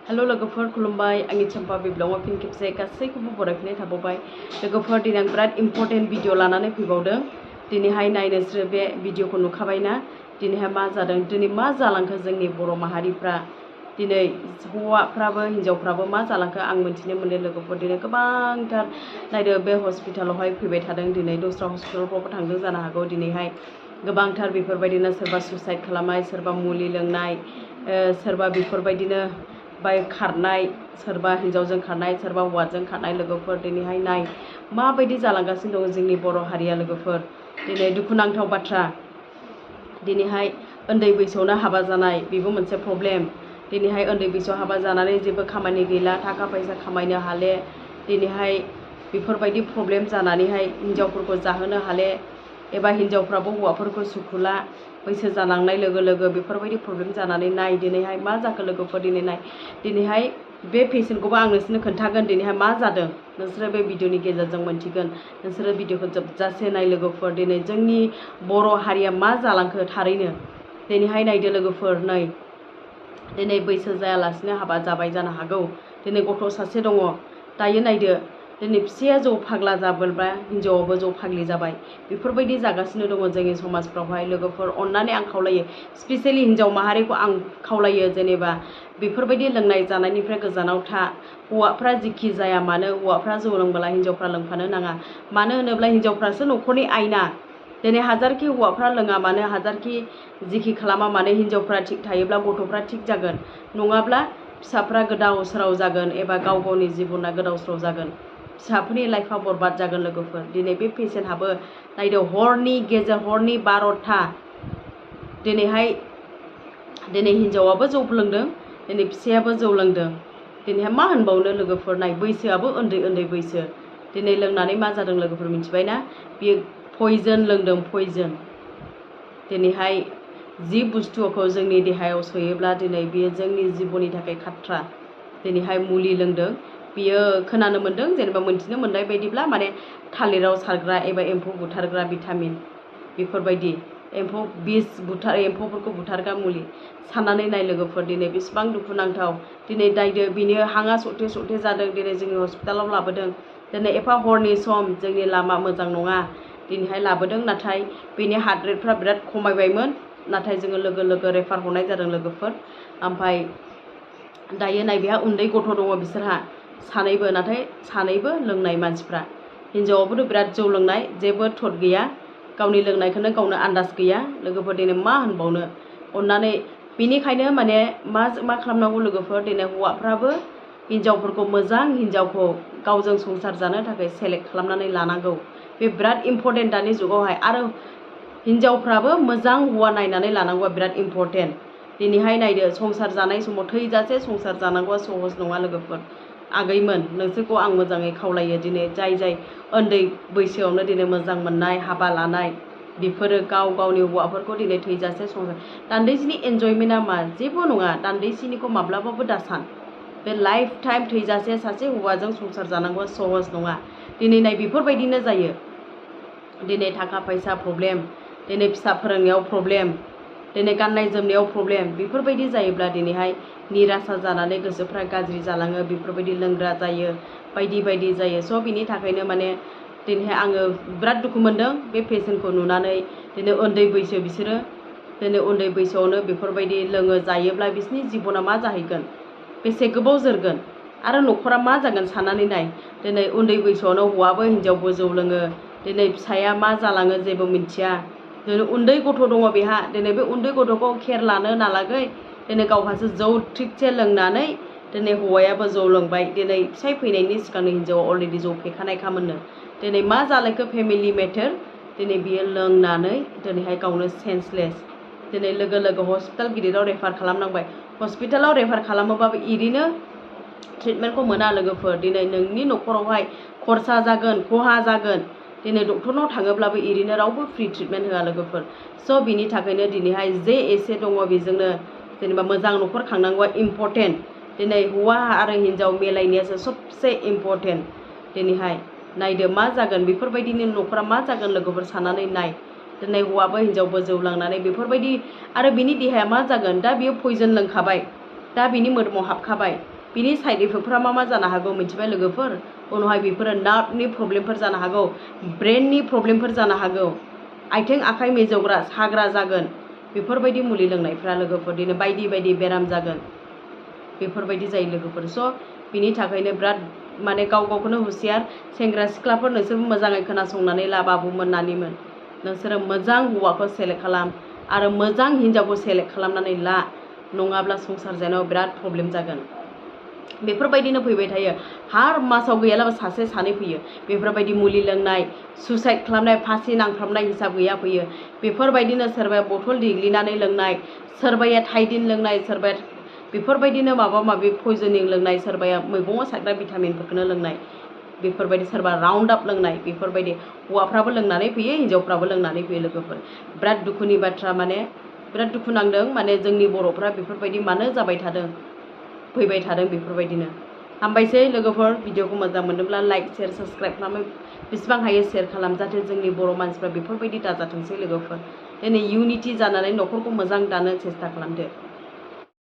Hello लोगोफोर खुलुमबाय आंनि चम्पा बिब्लङाव फिन खेबसे गासैखौबो बरायफिननाय थाबावबाय। लोगोफोर दिनै आं बिराद इम्पर्टेन्ट भिडिअ लानानै फैबावदों। दिनैहाय नाय नोंसोरो बे भिडिअखौ नुखाबायना दिनैहाय मा जादों, दिनै मा जालांखो जोंनि बर' माहारिफ्रा, दिनै हौवाफ्राबो हिनजावफ्राबो मा जालांखो आं मिन्थिनो मोनदों। लोगोफोर दिनै गोबांथार नायदो बे हस्पिटालावहाय फैबाय थादों, दिनै दस्रा हस्पिटालफ्रावबो थांदों जानो हागौ। दिनैहाय गोबांथार बेफोरबायदिनो सोरबा सुइसाइड खालामनाय, सोरबा मुलि लोंनाय, सोरबा बेफोरबायदिनो बाय खारनाय, सोरबा हिनजावजों खारनाय, सोरबा हौवाजों खारनाय। लोगोफोर दिनैहाय नाय माबायदि जालांगासिनो दं जोंनि बर' हारिया। लोगोफोर दिनै दुखुनांथाव बाथ्रा, दिनैहाय उन्दै बैसोआवनो हाबा जानाय बेबो मोनसे प्रब्लेम। दिनैहाय उन्दै बैसोआव हाबा जानानै जेबो खामानि गैला, थाखा फैसा खामायनो हाले, दिनैहाय बेफोरबायदि प्रब्लेम जानानैहाय हिनजावफोरखौ जाहोनो हाले, एबा हिनजावफ्राबो हौवाफोरखौ सुखुला, बैसो जालांनाय लोगो लोगो बेफोरबायदि प्रब्लेम जानानै नाय दिनैहाय मा जाखो। लोगोफोर दिनै नाय, दिनैहाय बे पेसेन्टखौबो आं नोंसोरनो खोन्थागोन दिनैहाय मा जादों, नोंसोरो बे भिडिअनि गेजेरजों मोनथिगोन। नोंसोरो भिडिअखौ जोबजासे नाय लोगोफोर, दिनै जोंनि बर' हारिया मा जालांखो थारैनो। दिनैहाय नायदो लोगोफोर, नै दिनै बैसो जायालासिनो हाबा जाबाय जानो हागौ, दिनै गथ' सासे दङ, दायो नायदो दिनै फिसाया जौ फाग्ला जाबोब्ला हिनजावाबो जौ फाग्लि जाबाय। बेफोरबायदि जागासिनो दङ जोंनि समाजफ्रावहाय। लोगोफोर अननानै आं खावलायो, स्पेसियेलि हिनजाव माहारिखौ आं खावलायो, जेनेबा बेफोरबायदि लोंनाय जानायनिफ्राय गोजानाव था। हौवाफ्रा जिखि जाया मानो, हौवाफ्रा जौ लोंबोला हिनजावफ्रा लोंफानो नाङा। मानो होनोब्ला हिनजावफ्रासो न'खरनि आयना। दिनै हाजारखि हौवाफ्रा लोङा मानो, हाजारखि जिखि खालामा मानो, हिनजावफ्रा थिग थायोब्ला गथ'फ्रा थिग जागोन, नङाब्ला फिसाफ्रा गोदाव सोराव जागोन, एबा गाव गावनि जिबना गोदाव सोराव जागोन, फिसाफोरनि लाइफआ बरबाद जागोन। लोगोफोर दिनै बे पेसेन्टहाबो नायदो हरनि गेजेर, हरनि 12टा, दिनै हिनजावाबो जौ लोंदों, दिनै फिसायाबो जौ लोंदों। दिनैहाय मा होनबावनो लोगोफोर, नाय बैसोआबो उन्दै उन्दै बैसो। दिनै लोंनानै मा जादों लोगोफोर मिथिबायना, बियो पयजन लोंदों, पयजन। दिनैहाय जि बुस्थुखौ जोंनि देहायाव सोयोब्ला दिनै बियो जोंनि जिबननि थाखाय खाथ्रा। दिनैहाय मुलि लोंदों, बियो खोनानो मोन्दों, जेनेबा मोनथिनो मोननाय बायदिब्ला माने थालिराव सारग्रा एबा एम्फौ बुथारग्रा भिटामिन, बेफोरबायदि एम्फौफोरखौ बुथारग्रा मुलि। साननानै नाय लोगोफोर, दिनै बेसेबां दुखुनांथाव। दिनै नायदो बिनो हाङा सरथे सरथे जादों, दिनै जोंनि हस्पिटालाव लाबोदों। दिनै एफा हरनि सम, जोंनि लामा मोजां नङा, दिनैहाय लाबोदों, नाथाय बेनि हार्ट रेटफ्रा बिराद खमायबायमोन, नाथाय जोङो लोगो लोगो रेफार हरनाय जादों लोगोफोर। ओमफ्राय दायो नाय बेहा उन्दै गथ' दङ बिसोरहा सानैबो, नाथाय सानैबो लोंनाय मानसिफ्रा। हिनजावाबोथ' बिराद जौ लोंनाय, जेबो थद गैया, गावनि लोंनायखौनो गावनो आन्दाज गैया। लोगोफोर दिनै मा होनबावनो, अननानै बेनिखायनो माने मा खालामनांगौ लोगोफोर, दिनै हौवाफ्राबो हिनजावफोरखौ, मोजां हिनजावखौ गावजों संसार जानो थाखाय सेलेक्ट खालामनानै लानांगौ। बे बिराद इम्पर्टेन्ट दानि जुगावहाय। आरो हिनजावफ्राबो मोजां हौवा नायनानै लानांगौआ बिराद इम्पर्टेन्ट। दिनैहाय नायदो संसार जानाय समाव थैजासे संसार जानांगौआ सहज नङा लोगोफोर। आगैमोन नोंसोरखौ आं मोजाङै खावलायो, दिनै जाय उन्दै बैसोआवनो दिनै मोजां मोननाय, हाबा लानाय, बेफोरो गाव गावनि हौवाफोरखौ दिनै थैजासे संसार, दान्दैसेनि एन्जयमेन्टआ मा, जेबो नङा, दान्दैसेनिखौ माब्लाबाबो दासान। बे लाइफ टाइम थैजासे सासे हौवाजों संसार जानांगौआ सहज नङा। दिनै नाय बेफोरबायदिनो जायो, दिनै थाखा फैसा प्रब्लेम, दिनै फिसा फोरोंनायाव प्रब्लेम, दिनै गाननाय जोमनायाव प्रब्लेम। बेफोरबायदि जायोब्ला दिनैहाय निरासा जानानै गोसोफ्रा गाज्रि जालाङो, बेफोरबायदि लोंग्रा जायो, बायदि बायदि जायो। स' बिनि थाखायनो माने दिनैहाय आङो बिराद दुखु मोनदों बे पेसेन्टखौ नुनानै। दिनै उन्दै बैसो बिसोरो, दिनै उन्दै बैसोआवनो बेफोरबायदि लोङो जायोब्ला बिसोरनि जिबना मा जाहैगोन, बेसे गोबाव जोरगोन, आरो न'खरा मा जागोन साननानै नाय। दिनै उन्दै बैसोआवनो हौवाबो हिनजावबो जौ लोङो, दिनै फिसाया मा जालाङो जेबो मिन्थिया। दिनै उन्दै गथ' दङ बेहा, दिनै बे उन्दै गथ'खौ खेर लानो नालागै दिनै गावहासो जौ थिगसे लोंनानै दिनै हौवायाबो जौ लोंबाय। दिनै फिसाय फैनायनि सिगांनो हिनजावा अलरेडि जौ फेखानायखामोननो। दिनै मा जालायखो, फेमिलि मेटार, दिनै बियो लोंनानै दिनैहाय गावनो सेन्सलेस। दिनै लोगो लोगो हस्पिटाल गिदिराव रेफार खालामनांबाय। हस्पिटालाव रेफार खालामोबाबो इरैनो ट्रिटमेन्टखौ मोना लोगोफोर। दिनै नोंनि न'खरावहाय खरसा जागोन, खहा जागोन। दिनै डक्टरनाव थाङोब्लाबो इरैनो रावबो फ्रि ट्रिटमेन्ट होआ लोगोफोर। स' बिनि थाखायनो दिनैहाय जे एसे दङ बेजोंनो जेनेबा मोजां न'खर खांनांगौआ इम्पर्टेन्ट। दिनै हौवा आरो हिनजाव मिलायनायासो सबसे इम्पर्टेन्ट। दिनैहाय नायदो मा जागोन, बेफोरबायदिनि न'खरा मा जागोन लोगोफोर साननानै नाय। दिनै हौवाबो हिनजावबो जौ लोंनानै बेफोरबायदि, आरो बिनि देहाया मा जागोन, दा बियो पयजन लोंखाबाय, दा बिनि मोदोमाव हाबखाबाय, बिनि साइड इफेक्टफोरा मा जानो हागौ मिथिबाय लोगोफोर उनावहाय बेफोरो नार्भनि प्रब्लेमफोर जानो हागौ ब्रेननि प्रब्लेमफोर जानो हागौ आथिं आखाइ मिजौग्रा साग्रा जागोन बेफोरबायदि मुलि लोंनायफ्रा लोगोफोर दिनै बायदि बायदि बेराम जागोन बेफोरबायदि जायो लोगोफोर स' बिनि थाखायनो बिराद माने गाव गावखौनो हुसियार सेंग्रा सिख्लाफोर नोंसोरबो मोजाङै खोनासंनानै ला बाबुमोन नानिमोन नोंसोरो मोजां हौवाखौ सेलेक्ट खालाम आरो मोजां हिनजावखौ सेलेक्ट खालामनानै ला नङाब्ला संसार जानायाव बिराद प्रब्लेम जागोन बेफोरबायदिनो फैबाय थायो हार मासाव गैयालाबो सासे सानै फैयो बेफोरबायदि मुलि लोंनाय सुसाइड खालामनाय फासि नांफ्रामनाय हिसाब गैया फैयो बेफोरबायदिनो सोरबाया बथल देग्लिनानै लोंनाय सोरबाया थाइदिन लोंनाय सोरबाया बेफोरबायदिनो माबा माबि पयजनिं लोंनाय सोरबाया मैगङाव सारग्रा भिटामिनफोरखौनो लोंनाय बेफोरबायदि सोरबा राउन्ड आप लोंनाय बेफोरबायदि हौवाफ्राबो लोंनानै फैयो हिनजावफ्राबो लोंनानै फैयो लोगोफोर बिराद दुखुनि बाथ्रा माने बिराद दुखु नांदों माने जोंनि बर'फ्रा बेफोरबायदि मानो जाबाय थादों फैबाय थादों बेफोरबायदिनो हामबायसै लोगोफोर भिडिअखौ मोजां मोनोब्ला लाइक शेयार साबस्क्राइब खालामो बेसेबां हायो शेयार खालाम जाहाथे जोंनि बर' मानसिफ्रा बेफोरबायदि दाजाथोंसै लोगोफोर दिनै इउनिटि जानानै न'खरखौ मोजां दानो सेस्था खालामदो